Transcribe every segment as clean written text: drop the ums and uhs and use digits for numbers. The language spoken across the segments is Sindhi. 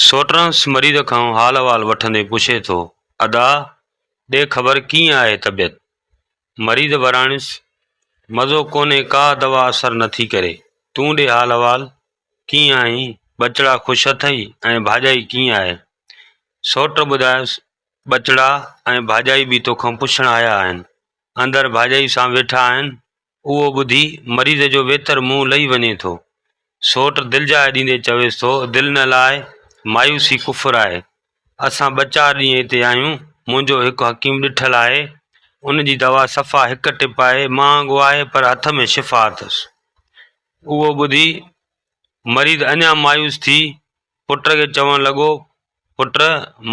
سوٽرنس مريض کان حال احوال وٺندي پڇي ٿو، ادا! ڏي خبر ڪيئن آهي طبيعت؟ مريض وراڻيس، مزو ڪونهي ڪا دوا اثر نٿي ڪري، تون ڏي حال احوال، ڪيئن آهين، ٻچڙا خوش اٿئي ۽ ڀاڄائي ڪيئن آهي؟ سوٽ ٻڌايس، ٻچڙا ۽ ڀاڄائي به توکان پڇڻ آيا آهن، اندر ڀاڄائي سان ويٺا آهن، اهو ٻڌي مريض جو ويتر منهن لهي وڃي ٿو. سوٽ دلجاء ڏيندي چويس ٿو، دل نه لاء، مايوسي ڪفر آهي. اسان ٻه چار ڏينهن هتي آهيون، منهنجو هڪ حڪيم ڏٺل آهي، ان جي دوا صفا هڪ ٽپ آهي، مهانگو آهي پر هٿ ۾ شفا اٿس. اهو ٻڌي مريض اڃا مايوس ٿي پٽ کي چوڻ لڳو، پٽ!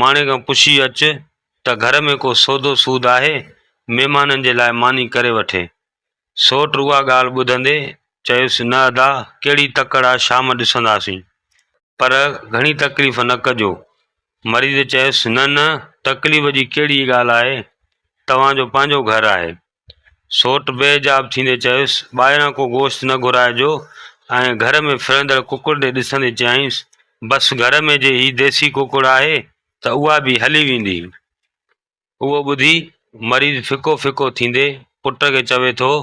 ماڻي کان پڇي اچ ته گهر ۾ ڪو سودو سود آهي، مهمانن جي لاء ماني ڪري وٺي. سوٽ اها ڳالهه ٻڌندي چيس، نه ادا، ڪهڙي تڪڙ آ، شام ڏسنداسين. پر گهڻي تڪليف نه ڪجو. مريض چيس، نه نه، تڪليف جي ڪهڙي ڳالهه آهي، توهان جو پنهنجو گهر آهي. سوٽ بي حجاب ٿيندي چيس، ٻاهران ڪو گوشت نه گهرائجو ۽ گهر ۾ ڦرندڙ ڪڪڙ ڏي ڏسندي چيائينس، بس گهر ۾ جي هي ديسي ڪڪڙ آهي ته اها به هلي ويندي. اهو ٻڌي مريض ڦڪو ڦڪو ٿيندي پٽ کي چوي ٿو،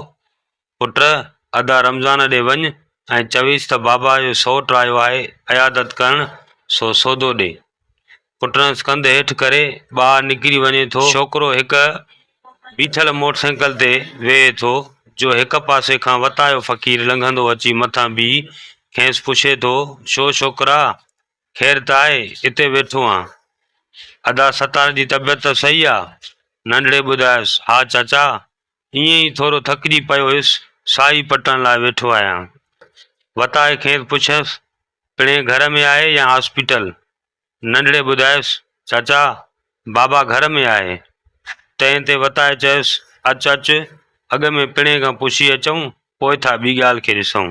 پٽ! ادا رمضان ڏي وڃ ۽ چويس ته بابا جو سئوٽ آيو آهي عيادت ڪرڻ، سو سودو ڏي. پٽهنس ڪنڌ هيٺ ڪري ٻاهر نڪري وڃي ٿو. ڇوڪرو هڪ بيٺل موٽر سائيڪل تي ويهي ٿو، جو هڪ پاسي کان وتايو فقير لنگهندو اچي مٿان بيهي کيس پڇي ٿو، شو ڇوڪرا! خير ته آهي، اتي ويٺو آن. ادا ستار جي طبيعت ته صحيح آ؟ ننڍڙي ٻڌايس، ها چاچا! ائين ئي ٿورو ٿڪجي پيو هيس، ساهي پٽڻ لاء ويٺو آهيان. وتائي کيس پڇيس، پڻهين گهر ۾ آهي يا هاسپيٽل؟ ننڍڙي ٻڌايس، چاچا، بابا گهر ۾ آهي. تنهن تي وتائي چيس، اچ اچ، اڳ ۾ پڻهين کان پڇي اچون، پوء ٿا ٻي ڳالهه کي ڏسون.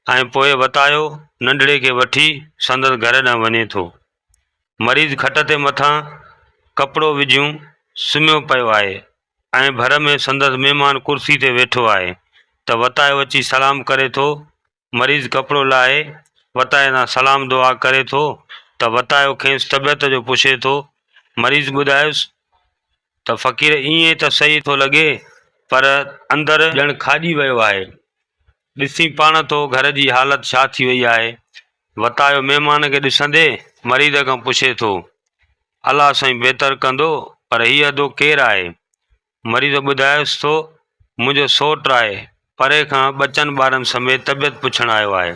۽ پوء وتايو ننڍڙي کي وٺي سندس گهر ڏانهن وڃي ٿو. مريض کٽ تي مٿان ڪپڙو وجهيون سمهيو پيو آهي ۽ ڀر ۾ سندس مهمان ڪرسي تي ويٺو آهي ته وتايو اچي سلام ڪري ٿو. مريض ڪپڙو لاهي وتايي سان سلام دعا ڪري ٿو ته وتايو کيس طبيعت جو پڇي ٿو. مريض ٻڌايس ته فقير ائين ته صحيح ٿو لڳي پر اندر ڄڻ کاڄي ويو آهي. ڏسين پاڻ ٿو گهر جي حالت ڇا ٿي وئي آهي. وتايو مهمان کي ڏسندي مريض کان پڇي ٿو. الله سائين بهتر ڪندو پر هي ادو ڪير آهي؟ مريض ٻڌايس ٿو، منهنجو سئوٽ آهي، پري کان ٻچن ٻارن سميت طبيعت پڇڻ آيو آهي.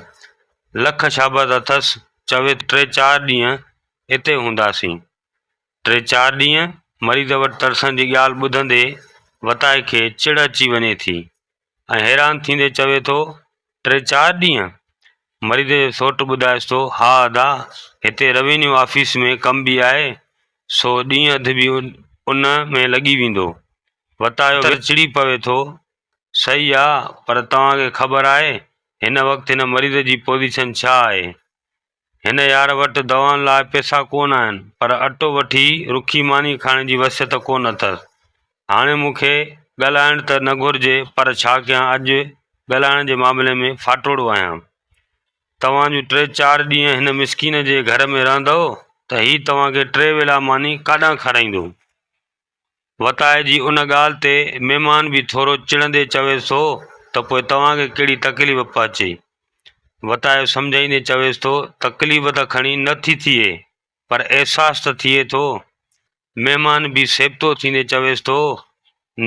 لک شابس اٿس، چوي ٿو ٽي چار ڏينهن اتي هونداسين. ٽي چار ڏينهن؟ مريض وٽ ترسڻ جي ڳالهه ٻڌندي وتائي کي چڙ اچي وڃي ٿي ۽ حيران ٿيندي چوي ٿو، ٽي چار ڏينهن؟ مريض جو سئوٽ ٻڌائيس ٿو، ها ادا، هتي روينيو آفيس ۾ ڪم به آهي، سو ڏينهن اڌ به ان ۾ لڳي ويندو. وتايو ويتر چڙي پوي ٿو، صحيح آ، پر توهان کي خبر آهي هن وقت هن مريض جي پوزيشن ڇا آهي؟ هن يار وٽ دوائن لاء پئسا ڪونه آهن، پر اٽو وٺي رکي ماني کائڻ جي وصيت ڪونه اٿس. هاڻي مون کي ڳالهائڻ ته نه گهرجي، پر ڇا ڪيان اڄ ڳالهائڻ جي معاملي ۾ ڦاٽوڙو آهيان. توهان جون ٽي چار ڏينهن هن مسڪين جي گهر ۾ رهندؤ ته هي توهان کي ٽي ويلا ماني ڪاڏانهن کارائيندو؟ وتائي جي ان ڳالهه تي مهمان به ٿورو چڙندي چويس ٿو ته پوء توهان کي ڪهڙي تڪليف پهچي؟ وتايو سمجهائيندي چويس ٿو تڪليف ته کڻي نه ٿي ٿئي پر احساس ته ٿئي ٿو. مهمان به سيبتو ٿيندي چويس ٿو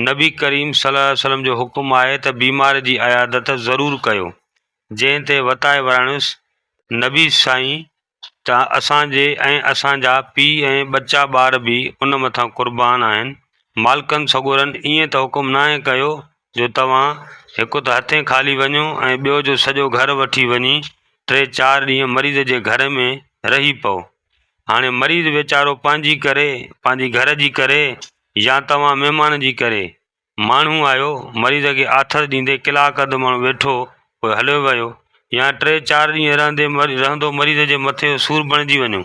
نبي ڪريم صلي الله عليه وسلم جو حڪم آهي ته بيمار جي عيادت ضرور ڪيو. جنهن تي وتائي وراڻيس نبي سائين ته اسان جي ۽ اسان جا پيء ۽ ٻچا ٻار به ان مٿان قربان آهن. مالڪن سڳورن ائين ته حڪم ناهي ڪيو جو توهان هڪ ته هٿين خالي وڃو ۽ ٻيو جو سڄو گهر وٺي وڃي ٽي چار ڏينهن مريض جي گهر ۾ رهي پئو. هاڻي مريض ويچارو پنهنجي ڪري، پنهنجي گهر جي ڪري يا توهان مهمان جي ڪري ماڻهو آيو، مريض کي آٿت ڏيندي ڪلاڪ اڌ ماڻهو ويٺو، پوء هليو ويو. يا ٽي چار ڏينهن رهندي رهندو مريض جي مٿي جو سور بڻجي وڃو.